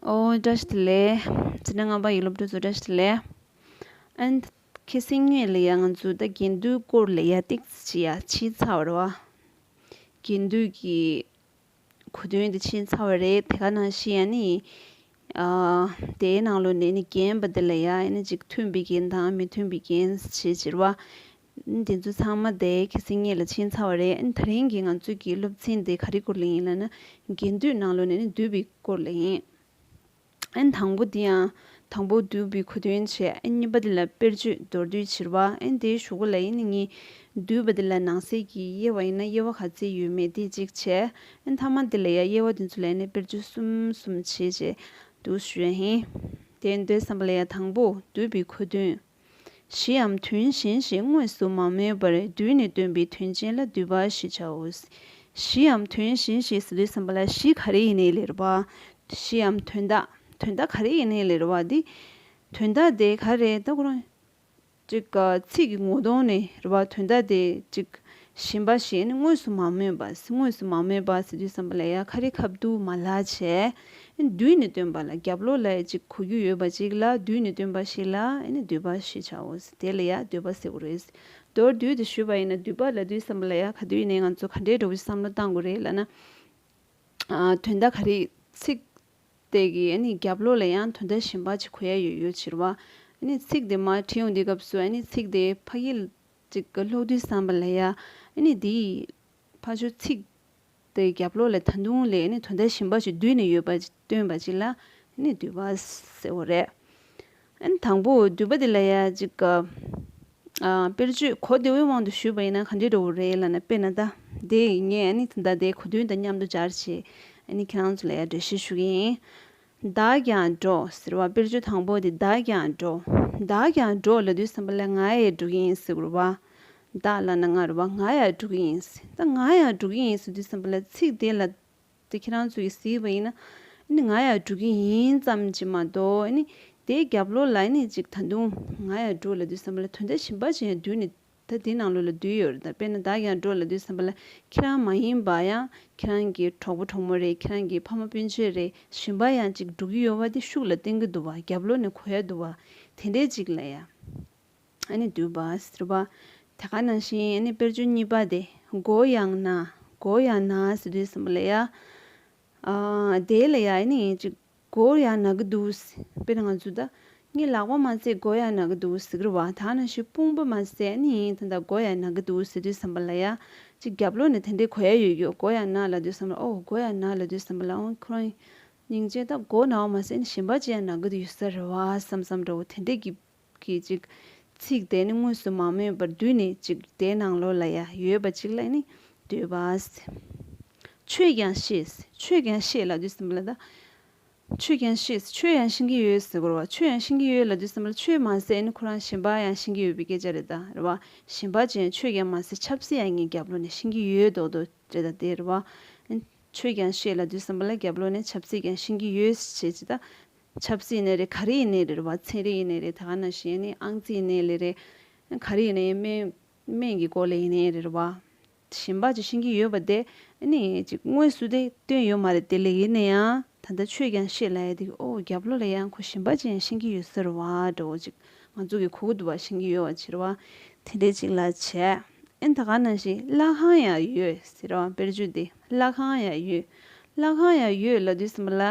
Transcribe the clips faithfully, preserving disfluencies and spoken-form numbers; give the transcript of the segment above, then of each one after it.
ཨོ་བཀྲ་ཤིས་བདེ་ལེགས། འཛིན་གྲྭ་ལྔ་པ་ཡི་སློབ་ཕྲུག་ཚོ་བཀྲ་ཤིས་བདེ་ལེགས། ཨན། ཁ་སང་ཉིན་ལ་ཡ་ང་ཚོ་ད་དགེ་འདུན་སྐོར་ལ་ཡ་ཏིག་ཙམ་ཅིག་ཡ་ཕྱིན་ཚར་བ་རེད་བ། དགེ་འདུན་གྱི་གོ་དོན་དེ་ཕྱིན་ཚར་བ་རེད། དེ་ག་ནང་བཞིན་ཡ་ནི། ཨ། དེའི་ནང་ལོགས་ནས་ནི་རྒན་པ་དེ་ལ་ཡ་ནི་ཅིག་མཐུན་པའི་རྒན་དང་མི་མཐུན་པའི་རྒན་ཞེས་བྱ་བ། དེ་ཚོ་ཚང་མ་དེ་ཁ་སང་ཉིན་ལ་ཕྱིན་ཚར་བ་རེད། ཨ་ནི་དེ་རིང་གི་ང་ཚོ་གི་སློབ་ཚན་དེ་ག་རེ་སྐོར་ལ་ཡིན་ལབ་ན། དགེ་འདུན་ནང་ལོགས་ནས་ནི་འདུས་པའི་སྐོར་ལ་ཡིན། ཨ་ནི་དང་པོ་དེ་ཡང་དང་པོ་འདུས་པའི་གོ་དོན་བྱས། ཨ་ནི་གཉིས་པ་དེ་ལ་དཔེར་བརྗོད་མདོར་བསྡུས་བྱས་པ། ཨ་ནི་དེའི་གཞུག་གུ་ལ་ཡིན་ནི་ངས་འདུས་པ་དེ་ལ་ནང་གསེས་ཀྱི་དབྱེ་བ་ཡིན་ན་དབྱེ་བ་ག་ཚད་ཡོད་མེད་དེ་གཅིག་བྱས། ཨ་ནི་མཐའ་མ་དེ་ལ་ཡང་དབྱེ་བ་དེ་ཚོ་ལ་ཡིན་ནི་དཔེར་བརྗོད་གསུམ་གསུམ་བྱས་བྱས་འདུག་ཞུ་ཡ་ཡིན། དེ་འདོད་བསམ་པ་ལ་ཡང་དང་པོ་འདུས་པའི་གོ་དོན། གཞིའམ་དོན་གཞན་ཞིག་དངོས་སུ་མ་སྨོས་པར་བསྡུས་ནས་སྟོན་པའི་དོན་ཅན་ལ་འདུས་པ་ཞེས་བྱའོ། གཞིའམ་དོན་གཞན་ཞིག་ཟེར་དུས་ཙམ་པ་ལ་གཞི་ག་རེ་ཡིན་ནའི་ལེ་རེད་བ། གཞིའམ་དོན་དག་དོན་དག་ག་རེ་ཡིན་ནའི་ལེ་རེད་བ། འདི་དོན་དག་དེ་ག་རེ་ད་ཁོ་རང་ཅིག་ག་ཚིག་གི་ངོ་གདོང་ནས་རེད་བ། དོན་དག་དེ་ཅིག་གཞན་པ་ཞིག་ནི་དངོས་སུ་མ་སྨོས་པ། དངོས་སུ་མ་སྨོས་པ་ཟེར་དུས་ཙམ་པ་ལ་ཡ་ཁ་རི་ཁ་བསྡུ་མ་ལབ་བྱས། བསྡུས་ནས་སྟོན་པ་ལ་རྒྱབ་ལོགས་ལ་ཡ་ཅིག་གོ་རྒྱུ་ཡོད་པ་ཅིག་ལ་བསྡུས་ནས་སྟོན་པ་ཞིག་ལ་ཨ་ནི་འདུས་པ་ཞེས་བྱའོ། དེ་ལ་ཡ་འདུས་པ་ཟེར་དགོས་རེད། མདོར་བསྡུས་ཏེ་ཞུས་པ་ཡིན་ན་འདུས་པ་ལབ་དུས་ཙམ་པ་ལ་ཡ་ག་དུས་ནས་ང་ཚོ་ག་འདྲའི་འདྲ་བོ་ཞིག་བསམ་བློ་བཏང་དགོས་རེད་ལབ་ན། ཨ། དོན་དག་ག་རེ་ཚིག་དེ་གི་ཨ་ནི་རྒྱབ་ལོགས་ལ་ཡང་དོན་དག་གཞན་པ་ཅིག་གོ་ཡ་ཡོད་ཡོད་ཕྱིར་བ། ཨ་ནི་ཚིག་དེ་མར་བྲིས་ཡོང་དུས་སྐབས་སུ་ཨ་ནི་ཚིག་དེ་ཕ་གི་ཅིག་གི་ཀློག་དུས་ཙམ་པ་ལ་ཡ་ཨ་ནི་དེའི་ཕར་ཕྱོགས་ཚིག་དེ་རྒྱབ་ལོགས་ལ་ད་དུང་ལས་ཨ་ནི་དོན་དག་གཞན་པ་ཅིག་བསྡུས་ནས་ཡོད་པ་ཅིག་སྟོན་པ་ཅིག་ལ་ཨ་ནི་འདུས་པ་ཟེར་བ་རེད། ཨ་ནི་དང་པོ་འདུས་པ་དེ་ལ་ཡ་ཅིག་ག་ཨ། དཔེར་བརྗོད་གོ་བདེ་བོའི་དབང་དུ་ཞུས་པ་ཡིན་ན་ག་འདྲའི་འདྲ་བོ་རེད་ལབ་ན། དཔེར་ན་ད་དེ་ངས་ཨ་ནི་ད་ལྟ་དེ་གོ་དོན་དང་མཉམ་དུ་སྦྱར་བྱས་ཨ་ནི་ཁྱེད་རང་ཚོ་ལ་ཡ་འགྲེལ་བཤད་ཞུ་གི་ཡིན། བདག་ཀྱང་འགྲོ་ཟེར་བ། དཔེར་བརྗོད་དང་པོ་དེ་བདག་ཀྱང་འགྲོ། བདག་ཀྱང་འགྲོ་ལབ་དུས་ཙམ་པ་ལ་ང་ཡང་འགྲོ་གི་ཡིན་ཟེར་དགོས་རེད་བ། བདག་ལབ་ན་ང་རེད་བ། ང་ཡང་འགྲོ་གི་ཡིན་ཟེར། ད་ང་ཡང་འགྲོ་གི་ཡིན་ཟེར་དུས་ཙམ་པ་ལ་ཚིག་དེ་ལ་དེ་ཁྱེད་རང་ཚོ་གིས་གཟིགས་པ་ཡིན་ན། ཨ་ནི་ང་ཡང་འགྲོ་གི་ཡིན་ཙམ་གྱིས་མ་གཏོགས། ཨ་ནི་དེའི་རྒྱབ་ལོགས་ལ་ཨ་ནི་ཅིག་ད་དུང་ང་ཡང་འགྲོ་ལབ་དུས་ཙམ་པ་ལ་དོན་དག་གཞན་པ་ཅིག་ཡང་བསྡུས་ནས་ད་དེའི་ནང་ལོགས་ལ་བསྡུས་ཡོད་རེད། ད་དཔེར་ན་བདག་ཀྱང་འགྲོ་ལབ་དུས་ཙམ་པ་ལ་ཁྱེད་རང་མ་ཡིན་པ་ཡང་ཁྱེད་རང་གི་གྲོགས་པོ་གྲོགས་མོ་རེད། ཁྱེད་རང་གི་ཕ་མ་སྤུན་མཆེད་རེད། གཞན་པ་ཡང་ཅིག་འགྲོ་གི་ཡོད་པ་དེ་ཤུགས་ལ་བསྟན་གི་འདུག་བ། རྒྱབ་ལོགས་ནས་གོ་ཡ་འདུག་བ། དེ་འདྲའི་ཅིག་ལ་ཡ། ཨ་ནི་འདུས་པ་ཟེར་བ། དེ་ག་ནང་བཞིན་ཨ་ནི་དཔེར་བརྗོད་གཉིས་པ་དེ། སྒོ་ཡང་ན། སྒོ་ཡང་ན་ཟེར་དུས་ཙམ་པ་ལ་ཡ། ཨ། དེ་ལ་ཡ་ཨ་ནི་ཅིག་སྒོ་ཡང་ན་གི་འདུག་ཟེར། དཔེར་ན་ང་ཚོ་ད་ངའི་ལག་པ་མ་ཟད་སྒོ་ཡང་ན་གི་འདུག་ཟེར་གི་རེད་བ། དེ་ག་ནང་བཞིན་དཔུང་པ་མ་ཟད་ཨ་ནི་ད་ལྟ་སྒོ་ཡང་ན་གི་འདུག་ཟེར་དུས་ཙམ་པ་ལ་ཡ། ཅིག་རྒྱབ་ལོགས་ནས་དེ་འདྲའི་གོ་ཡ་ཡོད་ཡོད། སྒོ་ཡང་ན་ལབ་དུས་ཙམ་པ་ལ། ཨོ་སྒོ་ཡང་ན་ལབ་དུས་ཙམ་པ་ལ། ཨོ་ཁོ་རང་སྙིང་རྗེ། ད་སྒོ་ན་བ་མ་ཟད་ཨ་ནི་གཞན་པ་ཅིག་ཡང་ན་གི་ཡོད་ས་རེད་བ་བསམ་བསམ་འདྲ་བོ་དེ་འདྲའི་གི་གི་ཅིག་ཚིག་དེ་ནི་དངོས་སུ་མ་སྨོས་པར་བསྡུས་ནས་ཅིག་དེའི་ནང་ལོགས་ལ་ཡ་ཡོད་པ་ཅིག་ལ་ནི་འདུས་པ་ཟེར། ཆོས་ཀྱང་ཤེས། ཆོས་ཀྱང་ཤེས་ལབ་དུས་ཙམ་པ་ལ་ད། ཆོས་ཀྱང་ཤེས། ཆོས་ཡང་ཤེས་ཀྱི་ཡོད་ཟེར་དགོས་རེད་བ། ཆོས་ཡང་ཤེས་ཀྱི་ཡོད་ལབ་དུས་ཙམ་པ་ལ་ཆོས་མ་ཟད་ནི་ཁོ་རང་གཞན་པ་ཡང་ཤེས་ཀྱི་ཡོད་པའི་སྐད་ཆ་རེད་ད། རེད་བ། གཞན་པ་ཅན་ཆོས་ཀྱང་མ་ཟད་ཆབ་སྲིད་ཡང་ངས་རྒྱབ་ལོགས་ནས་ཤེས་ཀྱི་ཡོད་མདོག་མདོག་རེད་ད། དེ་རེད་བ། ཆོས་ཀྱང་ཤེས་ལབ་དུས་ཙམ་པ་ལ་རྒྱབ་ལོགས་ནས་ཆབ་སྲིད་ཀྱང་ཤེས་ཀྱི་ཡོད་ཅེས་ཅི་ད། ཆབ་སྲིད་ཡིན་ནའི་རེད། ག་རེ་ཡིན་ནའི་རེད་བ། ཚན་རིག་ཡིན་ནའི་རེད། ད་ག་ནང་བཞིན་ནི་ཨང་རྩིས་ཡིན་ནའི་ལེ་རེད། ག་རེ་ཡིན་ནའི་སྨན་སྨན་གྱི་སྐོར་ལ་ཡིན་ནའི་རེད་བ། གཞན་པ་ཅིག་ཤེས་ཀྱི་ཡོད་པ་དེ་ནི་ཅིག་དངོས་སུ་དེ་སྟོན་ཡོད་མ་རེད་དེ་ལས། ཡིན་ན་ཡང་ད་ལྟ་ཆོས་ཀྱང་ཤེས་ལབ་ཡ་དེ་ཨོ་རྒྱབ་ལོགས་ལ་ཡང་ཁོ་གཞན་པ་ཅིག་ཡང་ཤེས་ཀྱི་ཡོད་ས་རེད་བ་འདྲ་བོ་ཅིག་ང་ཚོ་གི་གོ་གི་འདུག་བ། ཤེས་ཀྱི་ཡོད་བ་ཕྱིར་བ། དེ་འདྲས་ཅིག་ལ་བྱས། ཨེ་ད་ག་ནང་བཞིན་ལྷ་ཁང་ཡང་ཡོད་ཟེར་བ། དཔེར་བརྗོད་དེ་ལྷ་ཁང་ཡང་ཡོད། ལྷ་ཁང་ཡང་ཡོད་ལབ་དུས་ཙམ་པ་ལ།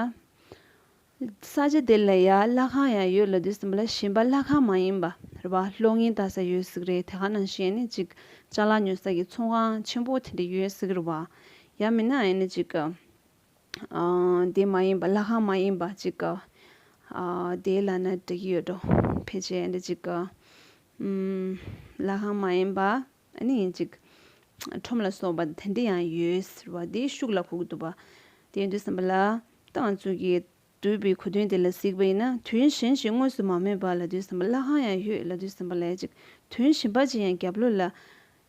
ས་ཆ་དེ་ལ་ཡ་ལྷ་ཁང་ཡང་ཡོད་ལབ་དུས་ཙམ་པ་ལ་གཞན་པ་ལྷ་ཁང་མ་ཡིན་པ་རེད་བ། གློག་བརྙན་ལྟ་ས་ཡོད་ཟེར་གི་རེད། དེ་ག་ནང་བཞིན་ནི་ཅིག་ཅ་ལག་ཉོ་ས་གི་ཚོང་ཁང་ཆེན་པོ་དེ་འདྲ་ཡོད་ཟེར་གི་རེད་བ། ཡང་མིན་ན་ཨེ་ནི་ཅིག་ཨ། དེ་མ་ཡིན་པ་ལྷ་ཁང་མ་ཡིན་པ་ཅིག་ཨ། དེ་ལབ་ན་འགྲིག་གི་ཡོད་འགྲོ། ཕལ་ཆེར་ཨེ་ནི་ཅིག་ཨ། ལྷ་ཁང་མ་ཡིན་པ། ཨ་ནི་ཅིག་ཁྲོམ་ལ་སོགས་པ་དེ་འདྲ་ཡང་ཡོད་ཟེར་བ་དེ་ཤུགས་ལ་གོ་གི་འདུག་པ། དེ་ཡིན་དུས་ཙམ་པ་ལ་ད་ང་ཚོ་གི་འདུས་པའི་གོ་དོན་དེ་ལ་གཟིགས་པ་ཡིན་ན། དོན་གཞན་ཞིག་དངོས་སུ་མ་སྨོས་པ་ལབ་དུས་ཙམ་པ་ལྷ་ཁང་ཡང་ཡོད་ལབ་དུས་ཙམ་པ་ལ་ཅིག་དོན་གཞན་པ་ཅིག་ཡང་རྒྱབ་ལོགས་ལ་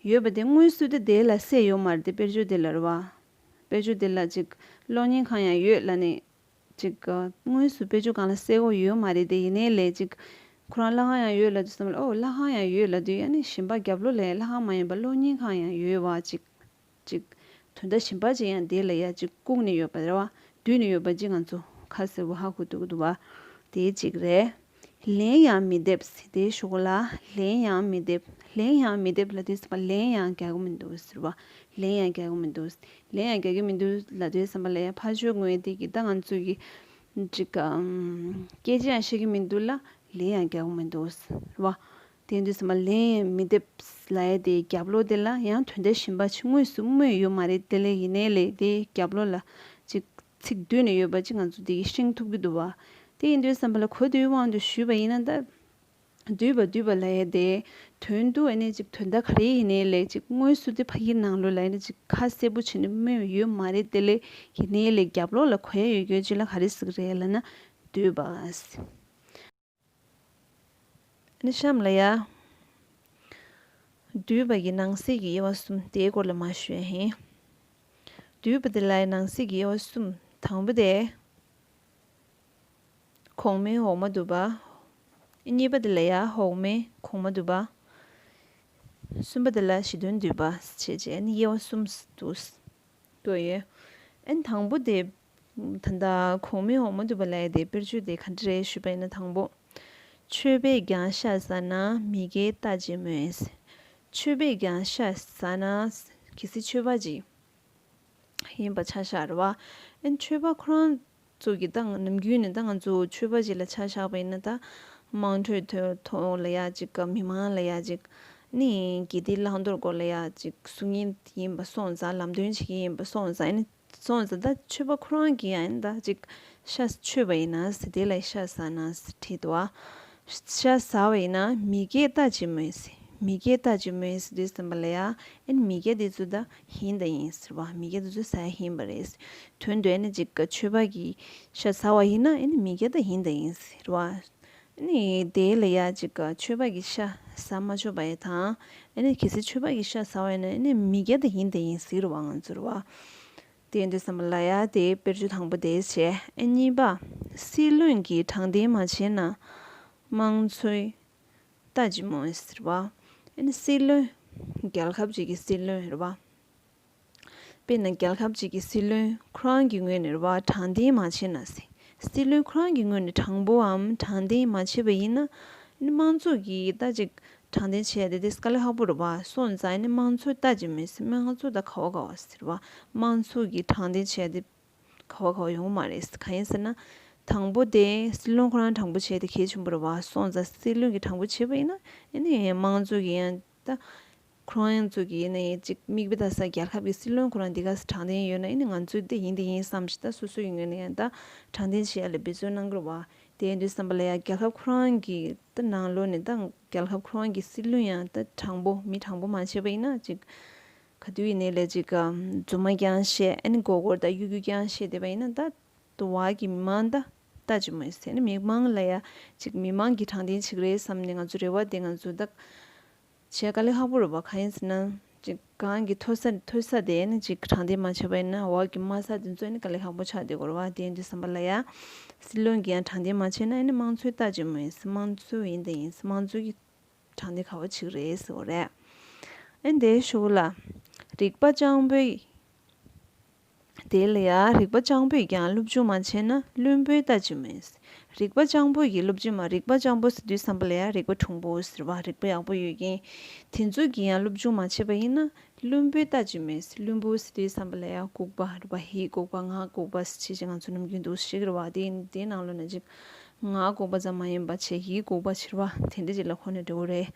ཡོད་པ་དེ་དངོས་སུ་དེ་དེ་ལ་གསལ་ཡོད་མ་རེད་དེ། དཔེར་བརྗོད་དེ་ལ་རེད་བ། དཔེར་བརྗོད་དེ་ལ་ཅིག་གློག་བརྙན་ཁང་ཡང་ཡོད་ལབ་ནས། ཅིག་དངོས་སུ་དཔེ་ཆ་སྒང་ལ་གསལ་པོ་ཡོད་མ་རེད་དེ། ཡིན་ནའི་ལས་ཅིག་ཁོ་རང་ལྷ་ཁང་ཡང་ཡོད་ལབ་དུས་ཙམ་ལ། ཨོ་ལྷ་ཁང་ཡང་ཡོད་ལབ་དུས། ཨ་ནི་གཞན་པ་རྒྱབ་ལོགས་ལ་ལྷ་ཁང་མ་ཡིན་པ་གློག་བརྙན་ཁང་ཡང་ཡོད་པ་ཅིག་ཅིག་དོན་དག་གཞན་པ་ཅིག་ཡང་དེ་ལ་ཡ་ཅིག་བཀུག་ནས་ཡོད་པ་རེད་བ། བསྡུས་ནས་ཡོད་པ་ཅིག་ང་ཚོ་ ཁ་གསལ་པོ་ཧ་གོ་འདུག་འདུག་བ། དེ་གཅིག་རེད། ལན་ཡང་མི་འདེབས། དེའི་གཞུག་ལ་ལན་ཡང་མི་འདེབས། ལན་ཡང་མི་འདེབས་ལབ་དུས་ཙམ་པ་ལན་ཡང་རྒྱག་གི་མི་འདུག་ཟེར་བ། ལན་ཡང་རྒྱག་གི་མི་འདུག་ལན་ཡང་རྒྱག་གི་མི་འདུག་ལབ་དུས་ཙམ་པ་ལ་ཡང་ཕར་ཕྱོགས་ངོས་དེ་གི་ད་ང་ཚོ་གི་ཅིག་སྐད་ཆ་ཡང་བཤད་ཀྱི་མི་འདུག་ལ་ལན་ཡང་རྒྱག་གི་མི་འདུག་ཟེར་བ། དེ་དུས་ཙམ་པ་ལན་མི་འདེབས་ལབ་ཡ་དེ་རྒྱབ་ལོགས་དེ་ལ་ཡང་དོན་དག་གཞན་པ་ཅིག་དངོས་སུ་སྨོས་ཡོད་མ་རེད། དེ་ལས་ཡིན་ནའི་ལས་དེ་རྒྱབ་ལོགས་ལ་ཅིག་ཚིག་བསྡུས་ནས་ཡོད་པ་ཅིག་ང་ཚོ་དེ་གི་ཤེས་ཐུབ་ཀྱི་འདུག་བ། དེ་ཡིན་དུས་ཙམ་པ་ལ་གོ་བསྡུར་དབང་དུ་ཞུས་པ་ཡིན་ན་ད། བསྡུས་པ་བསྡུས་པ་ལབ་ཡ་དེ་དོན་དུ་ཨ་ནི་ཅིག་དོན་དག་ག་རེ་ཡིན་ནའི་ལས་ཅིག་དངོས་སུ་དེ་ཕ་གིའི་ནང་ལོགས་ལ་ཨ་ནི་ཅིག་ཁ་གསལ་པོ་བྱས་ནས་སྨོས་ཡོད་མ་རེད། དེ་ལས་ཡིན་ནའི་ལས་རྒྱབ་ལོགས་ལ་གོ་ཡ་ཡོད་རྒྱུ་ཅིག་ལ་ག་རེ་ཟེར་གི་རེད་ལབ་ན་བསྡུས་པ། ཨ་ནི་གཤམ་ལ་ཡ། བསྡུས་པ་གི་ནང་གསེས་ཀྱི་དབྱེ་བ་གསུམ་དེའི་སྐོར་ལ་མར་ཞུ་ཡ་ཡིན། བསྡུས་པ་དེ་ལ་ཡ་ནང་གསེས་ཀྱི་དབྱེ་བ་གསུམ། དང་པོ་དེ། གོང་མའི་འོག་མ་འདུས་པ། གཉིས་པ་དེ་ལ་ཡ་འོག་མའི་གོང་མ་འདུས་པ། གསུམ་པ་དེ་ལ་གཞི་དོན་འདུས་པ་བྱས་རྗེས་ནི་དབྱེ་བ་གསུམ་འདུས། དགོས་ཡོད། ཨན་དང་པོ་དེ། ད་ལྟ་གོང་མའི་འོག་མ་འདུས་པ་ལབ་ཡ་དེ་དཔེར་བརྗོད་དེ་ག་འདྲ་རེད་ཞུས་པ་ཡིན་ན་དང་པོ། མཆོད་པས་ཀྱང་ཤ་ཟ་ན་མི་དགེ་ལྟ་ཅི་སྨོས། མཆོད་པས་ཀྱང་ཤ་ཟ་ན། གལ་སྲིད་མཆོད་པ་ཅིག་ཡིན་པ་ཆ་བཞག་རེད་བ། ཨན་མཆོད་པ་ཁོ་རང་ཚོ་གི་ད་ནམ་རྒྱུན་ནས་ད་ང་ཚོ་མཆོད་པ་ཅིག་ལ་ཆ་བཞག་པ་ཡིན་ན་ད། དམངས་ཁྲོད་ཐོག་ཐོག་ལ་ཡ་ཅིག་ག་མི་མང་ལ་ཡ་ཅིག་ནི་དགེ་སྡིག་བླང་དོར་སྐོར་ལ་ཡ་ཅིག་གསུང་མཁན་ཡིན་པ་སོང་ཙང་ལམ་སྟོན་བྱེད་ཀྱི་ཡིན་པ་སོང་ཙང་ཨ་ནི་སོང་ཙང་ད་མཆོད་པ་ཁོ་རང་གིས་ཡང་ད་ཅིག་ཤ་མཆོད་པ་ཡིན་ན་ཟེར་དེ་ལ་ཤ་ཟ་ན་ཟེར་བྲིས་འདུག་ཨ། ཤ་ཟ་བ་ཡིན་ན་མི་དགེ་ལྟ་ཅི་སྨོས་ཟེར། མི་དགེ་ལྟ་ཅི་སྨོས་ཟེར་དུས་ཙམ་པ་ལ་ཡ་ཨ་ནི་མི་དགེ་དེ་ཚོ་ད་ཡིན་ད་ཡིན་ཟེར་བ། མི་དགེ་དེ་ཚོ་ཟ་ཡ་ཡིན་པ་རེད་ཟེར། དོན་དུ་ཨ་ནི་ཅིག་ག་མཆོད་པ་གི་ཤ་ཟ་བ་ཡིན་ན་ཨ་ནི་མི་དགེ་ད་ཡིན་ད་ཡིན་ཟེར་བ། ཨ་ནི་དེ་ལ་ཡ་ཅིག་ག་མཆོད་པ་གི་ཤ་ཟ་མ་ཆོག་པ་ཡ་དང་། ཨ་ནི་གལ་སྲིད་མཆོད་པ་གི་ཤ་ཟ་བ་ཡིན་ན་ཨ་ནི་མི་དགེ་ད་ཡིན་ད་ཡིན་ཟེར་བ་ང་ཚོར་བ། དེ་ཡིན་དུས་ཙམ་པ་ལ་ཡ་དེའི་དཔེར་བརྗོད་དང་པོ་དེ་བྱས། ཨ་གཉིས་པ། སྲིད་བློན་གྱིས་དྲང་བདེན་མ་བྱས་ན་དམངས་གཙོའི་ལྟ་ཅི་སྨོས་ཟེར་བ། ཨ་ནི་སྲིད་བློན། རྒྱལ་ཁབ་ཅིག་གི་སྲིད་བློན་རེད་བ། དཔེར་ན་རྒྱལ་ཁབ་ཅིག་གི་སྲིད་བློན་ཁོ་རང་གི་ངོས་ནས་རེད་བ་དྲང་བདེན་མ་བྱས་ན་ཟེར། སྲིད་བློན་ཁོ་རང་གི་ངོས་ནས་དྲང་པོའམ་དྲང་བདེན་མ་བྱས་པ་ཡིན་ན། ཨ་ནི་དམངས་གཙོ་གིས་ད་ཅིག་དྲང་བདེན་བྱས་ཏེ་དེ་དཀའ་ལས་ཁག་པོ་རེད་བ། སོང་ཙང་ཨ་ནི་དམངས་གཙོ་ལྟ་ཅི་སྨོས་ཟེར། དམངས་གཙོ་ད་ག་བ་ག་བ་ཟེར་བ། དམངས་གཙོ་གིས་དྲང་བདེན་བྱས་ཏེ་ག་བ་ག་བ་ཡོང་གི་མ་རེད། གང་ཡིན་ཟེར་ན། དང་པོ་དེ་སྲིད་བློན་ཁོ་རང་དྲང་པོ་བྱས་ཏེ་གལ་ཆེན་པོ་རེད་བ། སོང་ཙང་སྲིད་བློན་གྱིས་དྲང་པོ་བྱས་པ་ཡིན་ན། ཨ་ནི་དམངས་གཙོ་གིས་ཡང་ད། ཁོ་རང་ཚོ་གིས་ནི་ཅིག་མིག་དཔེ་ལྟ་ས་རྒྱལ་ཁབ་ཀྱི་སྲིད་བློན་ཁོ་རང་འདི་ག་ས་དྲང་བདེན་ཡོད་ན་ཨ་ནི་ང་ཚོས་འདི་ཡིན་འདི་ཡིན་བསམ་ཞིག་ད་སོ་སོ་ཡི་ངོས་ནས་ཡང་ད་དྲང་བདེན་བྱེད་ཡ་ལ་འབད་བརྩོན་གནང་གི་རེད་བ། དེ་ཡིན་དུས་ཙམ་པ་ལ་ཡ་རྒྱལ་ཁབ་ཁོ་རང་གི་ད་ནང་ལོགས་ནས་ད་རྒྱལ་ཁབ་ཁོ་རང་གི་སྲིད་བློན་ཡང་ད་དྲང་པོ་མི་དྲང་པོ་མ་བྱས་པ་ཡིན་ན་ཅིག་ག་དུས་ཡིན་ནའི་ལས་ཅིག་རྫུན་མ་རྐྱང་བཤད་ཨ་ནི་མགོ་སྐོར་ད་གཡུག་གཡུག་རྐྱང་བཤད་བསྡད་པ་ཡིན་ན་ད་དུ་བ་གི་མི་མང་ད་ལྟ་ཅི་མོ་ཟེར་ནི་མི་མང་ལ་ཡ་ཅིག་མི་མང་གི་དྲང་བདེན་ཅིག་རེད་བསམ་ནས་ང་ཚོ་རེ་བ་དེ་ང་ཚོ་ད། བྱས་དཀའ་ལས་ཁག་པོ་རེད་བ། གང་ཡིན་ཟེར་ན། ཅིག་གང་གི་མཐོ་ས་མཐོ་ས་དེ་ནི་ཅིག་དྲང་བདེན་མ་བྱས་པ་ཡིན་ན་འོག་གི་དམའ་ས་དེ་ཚོ་ནི་དཀའ་ལས་ཁག་པོ་ཆགས་བསྡད་ཀྱི་རེད་བ། དེ་ཡིན་དུས་ཙམ་པ་ལ་ཡ། སྲིད་བློན་གྱིས་ཡང་དྲང་བདེན་མ་བྱས་ན་ཨ་ནི་དམངས་གཙོའི་ལྟ་ཅི་མོ་ཡིན་ཟེར། དམངས་གཙོ་ཡིན་དེ་ཡིན་ཟེར། དམངས་གཙོ་གི་དྲང་བདེན་ག་བ་ཅིག་རེད་ཟེར་བ་རེད། ཨ་ནི་དེའི་གཞུག་ལ། རིག་པ་སྤྱང་པོའི། དེ་ལ་ཡང་རིག་པ་སྤྱང་པོས་ཀྱང་སློབ་སྦྱོང་མ་བྱས་ན་བླུན་པོའི་ལྟ་ཅི་སྨོས། རིག་པ་སྤྱང་པོ་ཡིས་སློབ་སྦྱོང་མ། རིག་པ་སྤྱང་པོ་ཟེར་དུས་ཙམ་པ་ལ་ཡང་རིག་པ་གྲུང་པོ་ཟེར་བ་རིག་པ་ཡག་པོ་ཡོད་མཁན་དེ་ཚོ་གིས་ཡང་སློབ་སྦྱོང་མ་བྱས་པ་ཡིན་ན་བླུན་པོའི་ལྟ་ཅི་སྨོས། བླུན་པོ་ཟེར་དུས་ཙམ་པ་ལ་ཡང་ལྐུགས་པ་རེད་པ། ཡིད་ལྐུགས་པ་ངག་ལྐུགས་པ་ཟེར་ཅིག་ང་ཚོ་ནམ་རྒྱུན་འདུག་ཤེས་ཀྱི་རེད་བ། དེ་དེའི་ནང་ལོགས་ནས་ཅིག་ངག་ལྐུགས་པ་ཙམ་མ་ཡིན་པ་བྱས་ཡིད་ལྐུགས་པ་ཕྱིར་བ་དེ་འདྲ་ཅིག་ལ་གོ་ནས་འགྲོ་གི་རེད།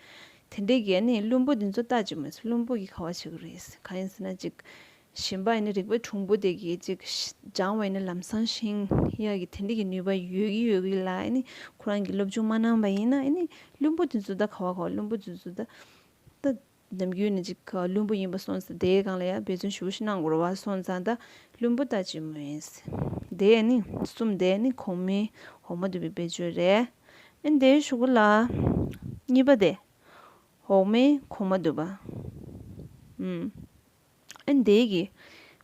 དེ་འདྲའི་གི་ནི་བླུན་པོ་འདི་ཚོ་ལྟ་ཅི་སྨོས། བླུན་པོ་གིས་ག་བ་བྱེད་ཀྱི་རེད། གང་ཡིན་ཟེར་ན་ཅིག་གཞན་པ་ཡིན་ན་རིག་པ་གྲུང་པོ་དེ་གིས་ཅིག་སྦྱང་བ་ཡིན་ན་ལམ་སང་ཤེས་ཡག་གི་དེ་འདྲ་གི་ནུས་པ་ཡོད་ཀྱི་ཡོད་ཀྱི་ལ་ཨ་ནི་ཁོ་རང་གིས་སློབ་སྦྱོང་མ་གནང་བ་ཡིན་ན་ཨ་ནི་བླུན་པོ་དེ་ཚོ་ད་ག་བ་ག་བ་བླུན་པོ་དེ་ཚོ་ད་ད་ནམ་རྒྱུན་ནས་ཅིག་བླུན་པོ་ཡིན་པ་སོང་ཙང་དེའི་སྒང་ལ་ཡང་འབད་བརྩོན་ཞེ་པོ་ཞིག་གནང་དགོས་རེད་བ། སོང་ཙང་ད་བླུན་པོ་ལྟ་ཅི་སྨོས། དེ་ཨ་ནི་གསུམ་དེ་ཨ་ནི་གོང་མའི་འོག་མ་འདུས་པའི་བེད་སྤྱོད་རེད། ཨ་ནི་དེའི་གཞུག་གུ་ལ་གཉིས་པ་དེ་འོག་མའི་གོང་མ་འདུས་པ། ཨུམ། ཨ་ནི་དེའི་གི་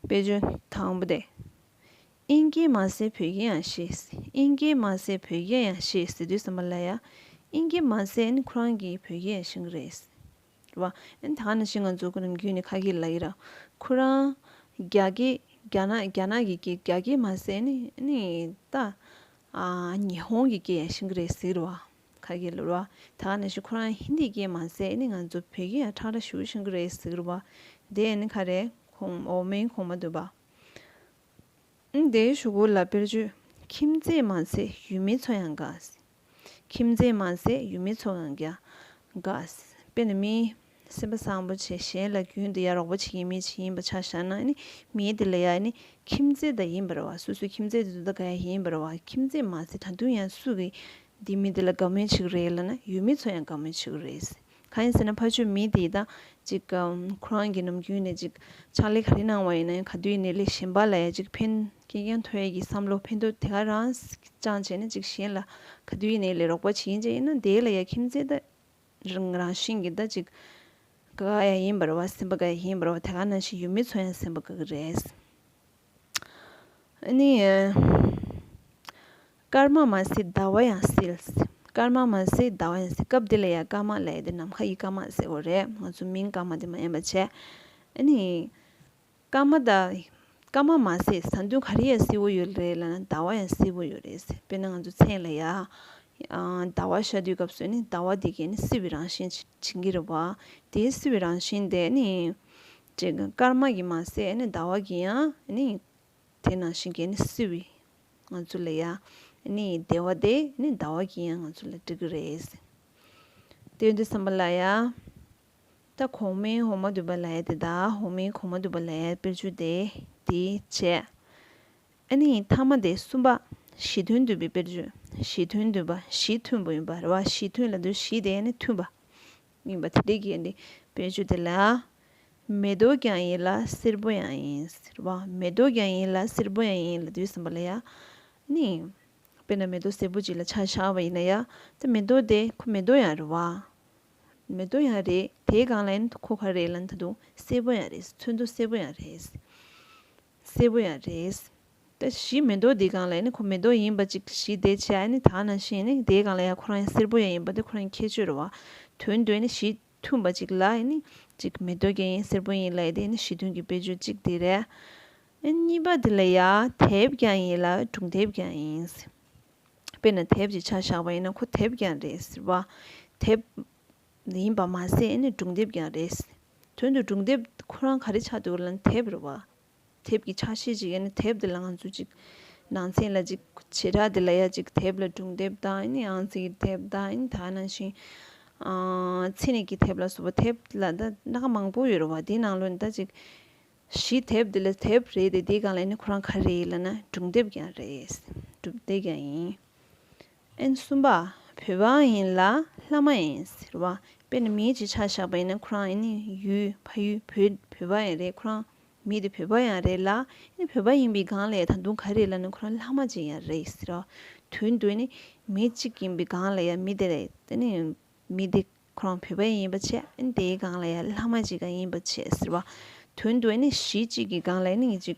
དཔེ་བརྗོད་དང་པོ་དེ། ཨིན་སྐད་མ་ཟད་བོད་སྐད་ཡང་ཤེས། ཨིན་སྐད་མ་ཟད་བོད་སྐད་ཡང་ཤེས་ཟེར་དུས་ཙམ་པ་ལ་ཡ། ཨིན་སྐད་མ་ཟད་ཨ་ནི་ཁོ་རང་གིས་བོད་སྐད་ཡང་ཤེས་ཀྱི་རེད། རེད་བ། ཨ་ནི་ད་ག་ནང་བཞིན་ང་ཚོ་ཁོ་ནམ་རྒྱུན་ནས་ཁ་སྐད་ལབ་ཀྱི་ར། ཁོ་རང་རྒྱ་སྐད་ རྒྱ་ནག་རྒྱ་ནག་གི་སྐད་རྒྱ་སྐད་མ་ཟད་ནི་ནི་ད་ཨ་ཉི་ཧོང་གི་སྐད་ཡང་ཤེས་ཀྱི་རེད་ཟེར་བ། ཁ་སྐད་ལབ་ར། ད་ག་ནང་བཞིན་ཁོ་རང་ཧིན་དིའི་སྐད་མ་ཟད་ནི་ང་ཚོ་བོད་སྐད་ཡང་ཁྲ་ཁྲ་ཞུ་ཤེས་ཀྱི་རེད་ཟེར་བ། དེ་ནི་ག་རེ་གོང་འོག་མིན་གོང་མ་འདུག་པ། ཨ་དེའི་གཞུག་གུ་ལ་དཔེར་བརྗོད། ཁྱིམ་མཚེས་མ་ཟད་ཡུལ་མི་ཚོ་ཡང་དགའ། ཁྱིམ་མཚེས་མ་ཟད་ཡུལ་མི་ཚོ་ཡང་དགའ། དཔེར་ན་མི་སེམས་པ་བཟང་པོ་བྱས་གཞན་ལ་རྒྱུན་དུ་ཡ་རོགས་པ་བྱེད་ཀྱི་མི་ཅིག་ཡིན་པ་ཆ་བཞག་ན་ནི་མི་དེ་ལ་ཡ་ནི་ཁྱིམ་མཚེས་ད་ཡིན་པ་རེད་བ། སོ་སོའི་ཁྱིམ་མཚེས་དེ་ཚོ་ད་དགའ་ཡ་ཡིན་པ་རེད་བ། ཁྱིམ་མཚེས་མ་ཟད་ད་དུང་ཡང་སུ་གི་འདི་མི་དེ་ལ་དགའ་མོས་བྱེད་ཀྱི་རེད་ལབ་ན་ཡུལ་མི་ཚོ་ཡང་དགའ་མོས་བྱེད་ཀྱི་རེད། གང་ཡིན་ཟེར་ན་ཕར་ཕྱོགས་མི་དེ་ད་ཅིག་ཨམ་ཁོ་རང་གི་ནམ་རྒྱུན་ནས་ཅིག་ཕྱག་ལས་ག་རེ་གནང་བ་ཡིན་ན་ཡང་ག་དུས་ཡིན་ནའི་ལས་གཞན་པ་ལ་ཡང་ཅིག་ཕན་རྐྱང་རྐྱང་ཐོགས་ཡས་ཀྱི་བསམ་བློ་ཕན་ཐོགས་དེ་ག་རང་བཅངས་བྱས་ནས་ཅིག་གཞན་ལ་ག་དུས་ཡིན་ནའི་ལས་རོགས་པ་བྱེད་ཡིན་ཅིག་ཡིན་ན་དེ་ལ་ཡང་ཁྱིམ་མཚེས་ད་རང་རང་བཞིན་གྱི་ད་ཅིག་དགའ་ཡ་ཡིན་པ་རེད་བ། སེམས་པ་དགའ་ཡ་ཡིན་པ་རེད་བ། དེ་ག་ནང་བཞིན་ཡུལ་མི་ཚོ་ཡང་སེམས་པ་དགའ་གི་རེད། ཨ་ནི། སྐར་མ་མ་ཟད་ཟླ་བ་ཡང་གསལ། སྐར་མ་མ་ཟད་ཟླ་བ་ཡང་གསལ། སྐབས་འདི་ལ་ཡང་སྐར་མ་ལབ་ཡ་དེ་ནམ་མཁའ་ཡི་སྐར་མ་ཟེར་བ་རེད། ང་ཚོ་མིང་སྐར་མ་དེ་མ་ཡིན་པ་བྱས། ཨ་ནི། སྐར་མ་དང་། སྐར་མ་མ་ཟད་ཟ་འདུག་ག་རེ་ཡང་གསལ་བོ་ཡོད་རེད་ལབ་ན་ཟླ་བ་ཡང་གསལ་བོ་ཡོད་རེད། དཔེར་ན་ང་ཚོ་མཚན་ལ་ཡ། ཟླ་བ་ཤར་དུས་སྐབས་སུ་ནི་ཟླ་བ་དེ་གས་ནི་བསིལ་བའི་རང་བཞིན་བྱེད་ཀྱི་རེད་བ། དེའི་བསིལ་བའི་རང་བཞིན་དེ་ནི། ཅིག་སྐར་མ་གིས་མ་ཟད་ནི་ཟླ་བ་གིས་ཡང་ནི། དེ་ནང་བཞིན་གྱི་ནི་བསིལ་བའི་ང་ཚོ་ལ་ཡ་ནི་བདེ་བ་དེ་ནི་ཟླ་བ་གིས་ཡང་ང་ཚོ་ལ་སྤྲད་ཀྱི་རེད། དེ་ཡིན་དུས་ཙམ་པ་ལ་ཡ་ད་གོང་མའི་འོག་མ་འདུས་པ་ལ་ཡ་དེ་དང་འོག་མའི་གོང་མ་འདུས་པ་ལ་ཡ་དཔེར་བརྗོད་དེ་དེ་བྱས། ཨ་ནི་མཐའ་མ་དེ་གསུམ་པ། གཞི་མཐུན་འདུས་པའི་དཔེར་བརྗོད། གཞི་མཐུན་འདུས་པ་གཞི་མཐུན་པོ་ཡིན་པ་རེད་བ། གཞི་མཐུན་ལབ་དུས་གཞི་དེ་ནི་མཐུན་པ། ཡིན་པ་དེ་འདྲའི་གི་འདི་དཔེར་བརྗོད་དེ་ལ། མེ་ཏོག་ཀྱང་ཡིན་ལ་སེར་པོ་ཡང་ཡིན་ཟེར་བ། མེ་ཏོག་ཀྱང་ཡིན་ལ་སེར་པོ་ཡང་ཡིན་ལབ་དུས་ཙམ་པ་ལ་ཡ། ནི། དཔེར་ན་མེ་ཏོག་སེར་པོ་ཅིག་ལ་ཆ་བཞག་པ་ཡིན་ན་ཡ། ད་མེ་ཏོག་དེ་ཁོ་མེ་ཏོག་ཡང་རེད་བ། མེ་ཏོག་ཡང་རེད། དེའི་སྒང་ལ་ཡིན་ན་ཁོ་ག་རེ་ལབ་ན་ད་དུང་སེར་པོ་ཡང་རེད། ཚོན་མདོག་སེར་པོ་ཡང་རེད། སེར་པོ་ཡང་རེད། ད་གཞི་མེ་ཏོག་འདི་སྒང་ལ་ནི་ཁོ་མེ་ཏོག་ཡིན་པ་ཅིག་གཞི་དེ་བྱས་ནི་ད་ནང་བཞིན་ནི་དེའི་སྒང་ལ་ཡང་ཁོ་རང་ཡང་སེར་པོ་ཡང་ཡིན་པ་དེ་ཁོ་རང་ཁྱད་ཆོས་རེད་བ། དོན་དུ་ནི་གཞི་མཐུན་པ་ཅིག་ལ་ནི་ཅིག་མེ་ཏོག་ཀྱང་ཡིན་སེར་པོ་ཡིན་ལབ་ཡ་དེ་ནི་གཞི་མཐུན་གྱི་དཔེར་བརྗོད་ཅིག་དེ་རེད། གཉིས་པ་དེ་ལ་ཡ་དེབ་ཀྱང་ཡིན་ལ་སྒྲུང་དེབ་ཀྱང་ཡིན། དཔེར་ན་དེབ་ཅིག་ཆ་བཞག་པ་ཡིན་ན་ཁོ་དེབ་ཀྱང་རེད་ཟེར་བ། དེབ་ཡིན་པ་མ་ཟད་ནི་སྒྲུང་དེབ་ཀྱང་རེད། དོན་དུ་སྒྲུང་དེབ་ཁོ་རང་ག་རེ་ཆགས་འདུག་ལབ་ན་དེབ་རེད་བ། དེབ་ཀྱི་ཆ་ཤས་ཅིག་ཡིན་ན་དེབ་དེ་ལ་ང་ཚོ་ཅིག་ནང་ཚན་ལ་ཅིག་བྱེ་བྲག་དེ་ལ་ཡ་ཅིག་དེབ་ལ་སྒྲུང་དེབ་དང་ཨ་ནི་ཨང་རྩིས་ཀྱི་དེབ་དང་ཨ་ནི་ད་ནང་བཞིན་ཨང་། ཚན་རིག་གི་དེབ་ལ་སོགས་པ་དེབ་ལ་ད་སྣ་ཁ་མང་པོ་ཡོད་རེད་བ། དེའི་ནང་ལོགས་ནས་ད་ཅིག་གཞི་དེབ་དེ་ལ་དེབ་རེད་དེ་དེའི་སྒང་ལ་ཨ་ནི་ཁོ་རང་ག་རེ་ཡིན་ལབ་ན་སྒྲུང་དེབ་ཀྱང་རེད། སྒྲུང་དེབ་ཀྱང་ཡིན། ཨན་གསུམ་པ། བོད་པའང་ཡིན་ལ་ལྷ་མ་ཡིན་ཟེར་བ། དཔེར་ན་མི་གཅིག་ཆ་བཞག་པ་ཡིན་ན་ཁོ་རང་ཨ་ནི་ཡུལ་ཕ་ཡུལ་བོད་བོད་པ་ཡང་རེད། ཁོ་རང་མི་དེ་བོད་པ་ཡང་རེད་ལ་ཨ་ནི་བོད་པ་ཡིན་པའི་སྒང་ལ་ད་དུང་ག་རེ་ལབ་ན་ཁོ་རང་ལྷ་མ་ཅིག་ཡང་རེད་ཟེར་བ། དོན་དུ་ཨ་ནི་མི་གཅིག་ཡིན་པའི་སྒང་ལ་ཡང་མི་དེ་ལ་ཨ་ནི་མི་དེ་ཁོ་རང་བོད་པ་ཡིན་པ་བྱས་ཨ་ནི་དེའི་སྒང་ལ་ཡང་ལྷ་མ་ཅིག་ཡིན་པ་བྱས་ཟེར་བ། དོན་དུ་ཨ་ནི་གཞི་གཅིག་གི་སྒང་ལ་ཨ་ནི་ཅིག་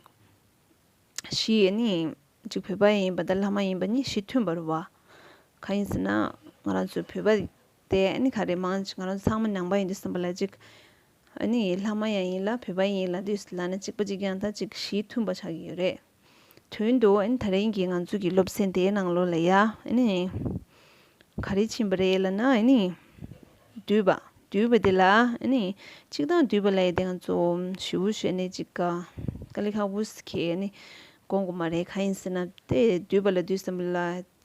གཞི་ནི་ཅིག་བོད་པ་ཡིན་པ་དང་ལྷ་མ་ཡིན་པ་གཉིས་གཞི་མཐུན་པ་རེད་བ། གང་ཡིན་ཟེར་ན་ང་རང་ཚོ་བོད་པ་དེ་ནི་ག་རེ་མང་ཆེ་ང་རང་ཚོ་ཚང་མ་ནང་པ་ཡིན་དུས་ཙམ་པ་ལ་ཅིག་ཨ་ནི་ལྷ་མ་ཡང་ཡིན་ལ་བོད་པ་ཡིན་ལ་དུས་ལ་ནི་གཅིག་པ་གཅིག་རྐྱང་ད་ཅིག་གཞི་མཐུན་པ་ཆགས་ཀྱི་ཡོད་རེད། དོན་དུ་ཨ་ནི་ད་རིང་གི་ང་ཚོ་གི་སློབ་ཚན་དེའི་ནང་ལོགས་ལ་ཡ་ཨ་ནི། ག་རེ་ཕྱིན་པ་རེད་ལབ་ན་ཨ་ནི། འདུས་པ། འདུས་པ་དེ་ལ་ཨ་ནི། གཅིག་དང་འདུས་པ་ལབ་ཡ་དེ་ང་ཚོ་ཞིབ་པོ་བཤད་ནས་ཅིག་དཀའ་ལས་ཁག་པོ་ཞིག་གིས་ཨ་ནི། དགོངས་དགོས་མ་རེད། གང་ཡིན་ཟེར་ན་དེ་འདུས་པ་ལབ་དུས་ཙམ་པ་ལ་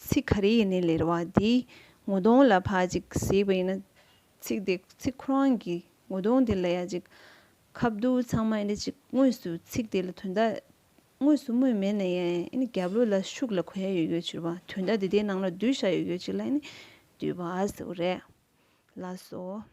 ཚིག་ག་རེ་ཡིན་ནའི་ལས་རེད་བ། དེའི་ངོ་གདོང་ལ་ཕར་ཅིག་གཟིགས་པ་ཡིན་ན། ཚིག་དེ་ཚིག་ཁོ་རང་གི་ངོ་གདོང་དེ་ལ་ཡ་ཅིག་ཁ་བསྡུར་ཚང་མ་ཨ་ནི་ཅིག་དངོས་སུ་ཚིག་དེ་ལ་དོན་དག་དངོས་སུ་སྨོས་མེད་ན་ཡང་ཨ་ནི་རྒྱབ་ལོགས་ལ་ཤུགས་ལ་གོ་ཡ་ཡོད་ཡོད་ཅིག་རེད་བ། དོན་དག་དེ་དེའི་ནང་ལ་བསྡུས་བཞག་ཡོད་ཡོད་ཅིག་ལ་ཨ་ནི་བསྡུས་པ་ཟེར་བ་རེད། ལགས་སོ།